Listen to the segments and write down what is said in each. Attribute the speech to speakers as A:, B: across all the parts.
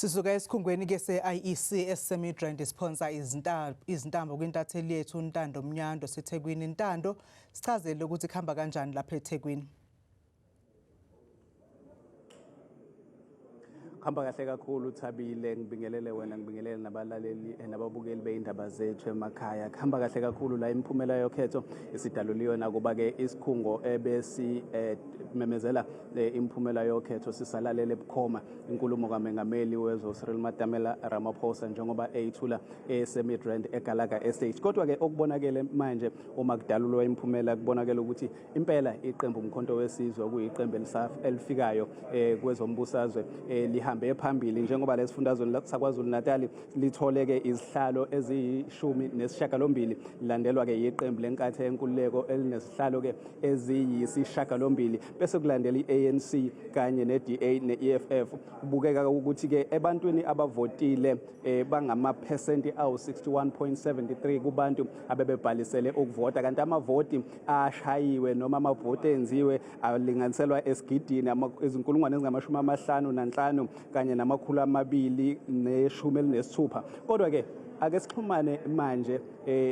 A: Sisuka esikhungweni ke se-IEC esiseMidrand siphonsa izintambo kwintatheli yethu uNtando Mnyando seThekwini. Ntando, sichazele ukuthi kuhamba kanjani lapha eThekwini.
B: Kuhamba kahle kakhulu Thabile, ngibingelele wena, ngibingelele nabalaleli nababukeli beindaba zethu emakhaya. Kuhamba kahle kakhulu la, imiphumela yokhetho isidaluliwe nakuba ke isikhungo ebesi memezela imiphumela yokhetho sisalalele bukhoma inkulumo kaMengameli wezwe Cyril Matamela Ramaphosa njengoba eyithula eseMidrand eGalaga Estate. Kodwa ke okubonakele manje uma kudalulwa imiphumela, kubonakele ukuthi impela iqembu Umkhonto Wesizwe, okuyiqembu elifikayo kwezombusazwe, lihambe phambili njengoba lesifundazweni saKwaZulu Natal litholeke izihlalo eziyi-18, lilandelwa ke iqembu leNkatha Yenkululeko elinesihlalo ke eziyisishiyagalombili, bese kulandela i-ANC kanye ne-DA ne-EFF. Kubukeka ukuthi ke ebantwini abavotile bangamaphesenti awu-61.73 kubantu abebebhalisele ukuvota, kanti amavoti ashayiwe noma amavoti enziwe alinganiselwa esigidini izinkulungwane ezingama-55 kanye nama-216. Kodwa ke ake sixhumane manje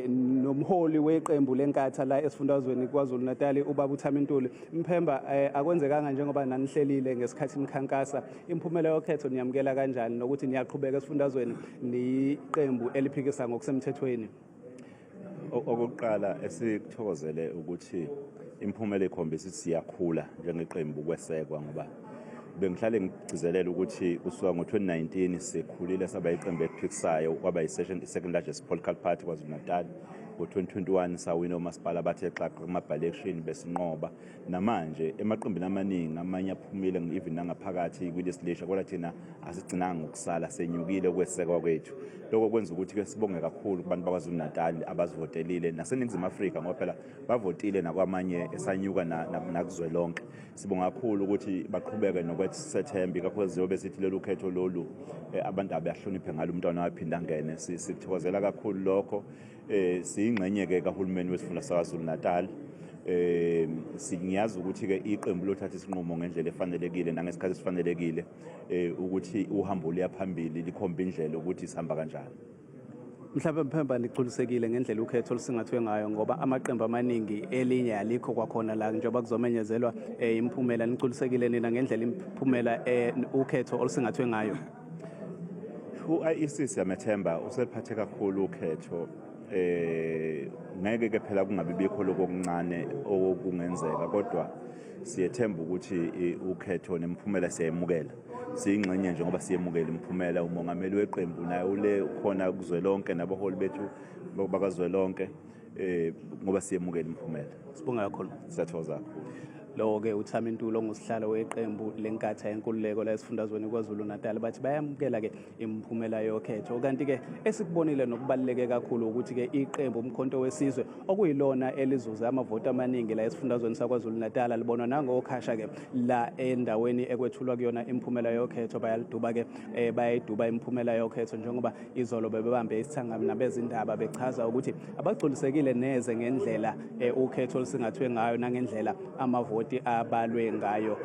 B: nomholi weqembu leNkatha la esifundazweni KwaZulu Natal, ubaba uThami Ntuli. Mphemba, akwenzekanga njengoba nanihlelile ngesikhathi nikhankasa. Imphumela yokhetho niyamukela kanjani, nokuthi niyaqhubeka esifundazweni niqembu eliphikisa ngokusemthethweni?
C: Okokuqala esikuthokozele ukuthi imiphumela ikhombisa ukuthi siyakhula njengeqembu kwesekwa, ngoba bengihlale ngigcizelela ukuthi kusuka ngo-2019 sikhulile, saba iqembu eliphikisayo, kwaba i-second largest political party KwaZulu Natal. Ngo-2021 sawina omasipala bathe xaxa kuma-by-election, besinqoba. Namanje emaqembini amaningi amanye aphumile even nangaphakathi kwilist lisha, kodwa thina asigcinanga ngokusala, senyukile ukwesekwa kwethu. Lokho kwenza ukuthi-ke sibonge kakhulu kubantu baKwaZulu Natal abazivotelile naseNingizimu Afrika, ngoba phela bavotile nakwamanye, esanyuka nakuzwelonke. Sibonga kakhulu ukuthi baqhubeke nokwesethemba, ikakhulukazi njengoba besithi lolu khetho lolu abantu abahloniphe ngalo, umntwana waphinda angene. Sithokozela kakhulu lokho. Siyingxenye-ke kahulumeni wesifunda saKwaZulu Natal. Singiyazi ukuthi ke iqembu lothatha isinqumo ngendlela efanelekile nangesikhathi esifanelekile, ukuthi uhambo luya phambili, likhomba indlela ukuthi sihamba kanjani.
B: Mhlawumbe Mphemba, nigculisekile ngendlela ukhetho olusingathwe ngayo, ngoba amaqembu amaningi elinye alikho kwakhona la njengoba kuzomenyezelwa imiphumela? Nigculisekile nina ngendlela imiphumela ukhetho olusingathwe ngayo?
C: U-IEC siyamethemba, useliphathe kakhulu ukhetho. Ngeke ke phela kungabi bikho lokho okuncane okungenzeka, kodwa siyethemba ukuthi ukhetho nemiphumela siyayimukela. Siyingxenye nje ngoba siyemukela imiphumela. Umongameli weqembu naye ule khona kuzwelonke nabaholi bethu bakazwelonke, ngoba siyemukela imiphumela.
B: Sibonga kakhulu.
C: Siyathokoza kakhulu.
B: Lowo-ke uThami Ntuli, ongusihlalo weqembu leNkatha Yenkululeko la esifundazweni KwaZulu Natal. Bathi bayamukela-ke imiphumela yokhetho. Kanti-ke esikubonile nokubaluleke kakhulu ukuthi-ke iqembu Umkhonto Wesizwe, okuyilona elizuze amavoti amaningi la esifundazweni saKwaZulu Natal, libonwa nangokhasha-ke la endaweni ekwethulwa kuyona imiphumela yokhetho. Bayaliduba-ke, bayayiduba imiphumela yokhetho, njengoba izolo bebebambe isithangami nabezindaba bechaza ukuthi abagculisekile neze ngendlela ukhetho olusingathwe ngayo nangendlela amavoti abalwe ngayo.